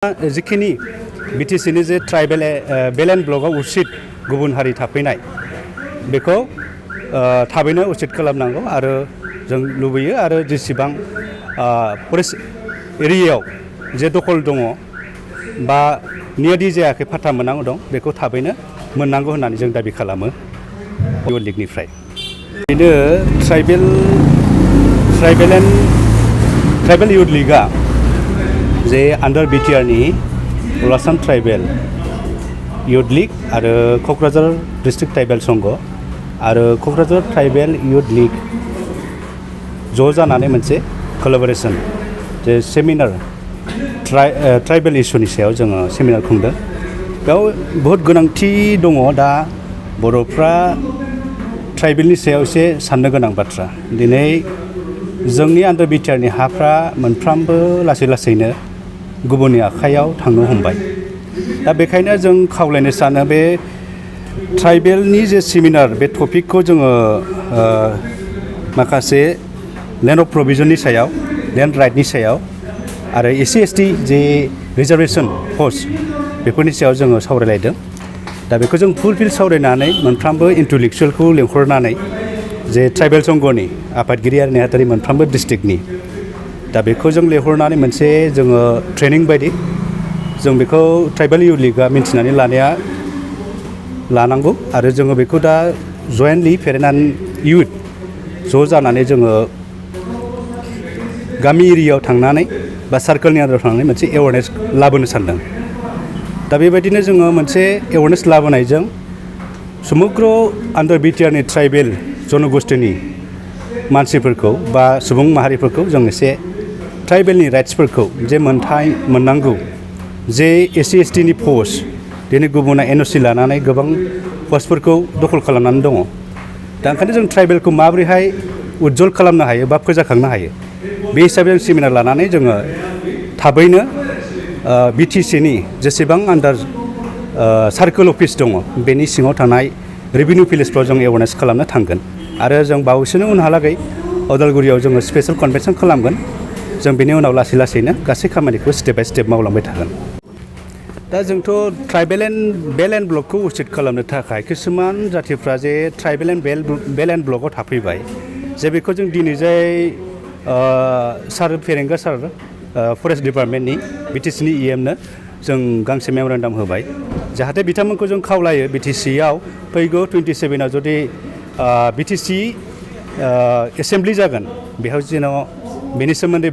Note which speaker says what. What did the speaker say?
Speaker 1: जिखिनि बिटिसिनि जे ट्राइबेल बेल एन्ड ब्लकआव उचित गुबुन हारि थाफैनाय बेखौ थाबैनो उचित खालामनांगौ आरो जों लुबैयो आरो जेसेबां फरेस्ट एरियायाव जे दखल दङ बा नियदि जायाखै फाथा मोननांगौ दं बेखौ थाबैनो मोननांगौ होननानै जों दाबि खालामो इउथ लिगनिफ्राय। बेनो ट्राइबेल इउथ लिगआ जे आन्डार बिटिआरनि अल आसाम ट्राइबेल इउथ लिग आरो क'क्राझार डिस्ट्रिक्ट ट्राइबेल संघ आरो क'क्राझार ट्राइबेल इउथ लिग ज' जानानै मोनसे कलाबरेसन जे सेमिनार ट्राइबेल इस्युनि सायाव जोङो सेमिनार खुंदों। बेयाव बहुद गोनांथि दङ दा बर'फ्रा ट्राइबेलनि सायाव एसे साननो गोनां बाथ्रा। दिनै जोंनि आन्डार बिटिआरनि हाफ्रा मोनफ्रामबो लासै लासैनो गुबुननि आखायाव थांनो हमबाय। दा बेखायनो जों खावलायनो सानो बे ट्राइबेलनि जे सेमिनार बे टपिकखौ जोङो माखासे लेन्ड अफ प्रभिजननि सायाव लेन्ड राइटनि सायाव आरो SC/ST जे रिजार्भेसन पस्ट बेफोरनि सायाव जोङो सावरायलायदों। दा बेखौ जों फुलफिल सावरायनानै मोनफ्रामबो इन्टेलेक्सुयेलखौ लेंहरनानै जे ट्राइबेल संघनि आफादगिरि आरो नेहाथारि मोनफ्रोमबो डिस्ट्रिक्टनि दा बेखौ जों लेंहरनानै मोनसे जोङो ट्रेनिं बायदि जों बेखौ ट्राइबेल इउथ लिगआ मिन्थिनानै लानांगौ आरो जोङो बेखौ दा जयेन्टलि पेरेन्ट एन्ड इउथ ज' जानानै जोङो गामि एरियायाव थांनानै बा सार्कोलनि आन्दाराव थांनानै मोनसे एवारनेस लाबोनो सानदों। दा बेबायदिनो जोङो मोनसे एवारनेस लाबोनायजों समग्र आन्डार बिटिआरनि ट्राइबेल जनगोष्ठीनि मानसिफोरखौ बा सुबुं माहारिफोरखौ जों एसे ट्राइबेलनि राइट्सफोरखौ जे मोननांगौ जे SC/STनि पस्ट दिनै गुबुना NOC लानानै गोबां पस्टफोरखौ दखल खालामनानै दङ। दा ओंखायनो जों ट्राइबेलखौ माबोरैहाय उज्जवल खालामनो हायो बा फोजाखांनो हायो बे हिसाबै जों सेमिनार लानानै जोङो थाबैनो BTCनि जेसेबां आन्डार सार्कोल अफिस दङ बेनि सिङाव थानाय रेभिनिउ भिलेजफ्राव जों एवारनेस खालामनो थांगोन आरो जों बावैसोनो उनहालागै अदालगुरियाव जोङो स्पेशेल कनभेनसन खालामगोन। जों बेनि उनाव लासै लासैनो गासै खामानिखौ स्टेप बाय स्टेप मावलांबाय थागोन। दा जोंथ' ट्राइबेल बेल एन्ड ब्लकखौ उचित खालामनो थाखाय किसुमान जाथिफ्रा जे ट्राइबेल बेल एन्ड ब्लकआव थाफैबाय जे बेखौ जों दिनै जाय सार फेरेंगा सार फरेस्ट डिपार्टमेन्टनि BTCनि EMनो जों गांसे मेमरेन्डाम होबाय जाहाथे बिथांमोनखौ जों खावलायो BTCआव फैगौ 27आव जुदि BTC एसेमब्लि जागोन बेयाव जेन' बेनि सोमोन्दै